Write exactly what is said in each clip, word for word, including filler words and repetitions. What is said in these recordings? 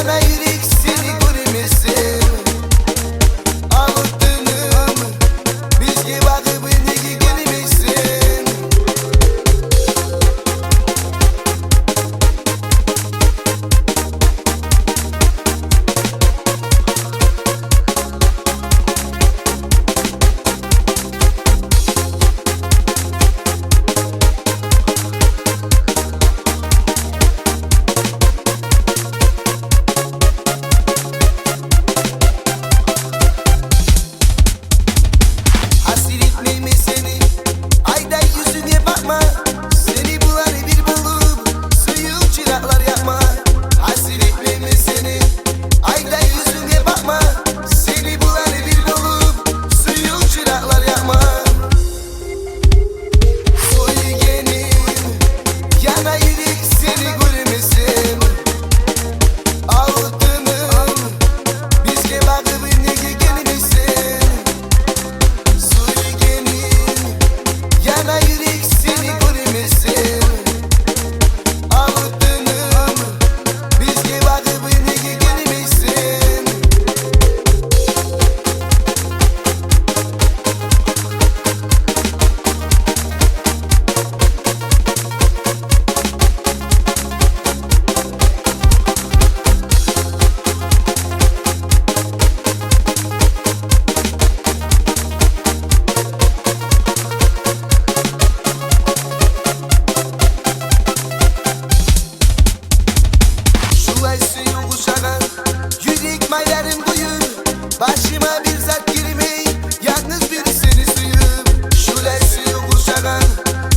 Юрек сени гёрмесем, алтыным, бизге багъып неге гелмейсен? Гьасиретмеймен сени, айдай юзюнге бакъма. Сени буланы бир болуп, сююп чыракълар якъма. Гьасиретмеймен сени, айдай юзюнге бакъма. Сени буланы бир болуп, сююп чыракълар якъма. Сюйгеним, яна юрек сени гёрмесем, алтыным, бизге багъып неге гелмейсен? Сюйгеним, яна юрек сени гёрмесем, алтыным, бизге багъып неге гелмейсен? Шулай сююв къушагъан юрек майларын къуюп, башыма бир зат гирмей, янгыз бир сени сююп. Шулай сююв къушагъан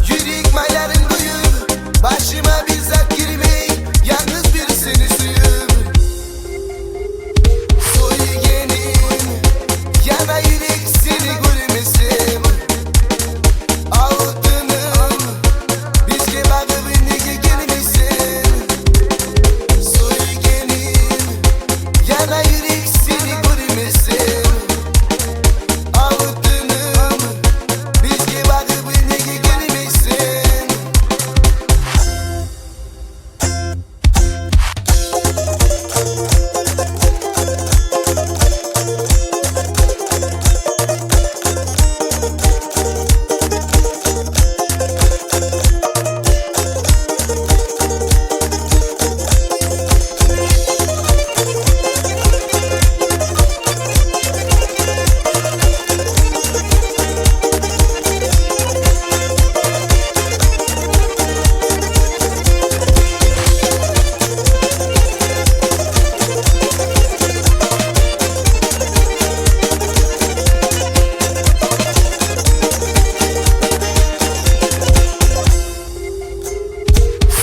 юрек майларын къуюп, башыма бир зат гирмей, янгыз бир сени сююп. Сюйгеним, яна юрек сени гёрмесем, алтыным, бизге багъып неге гелмейсен? Сюйгеним, яна юрек сени гёрмесем, алтыным, бизге багъып неге гелмейсен?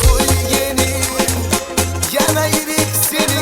Сюйгеним, яна юрек сени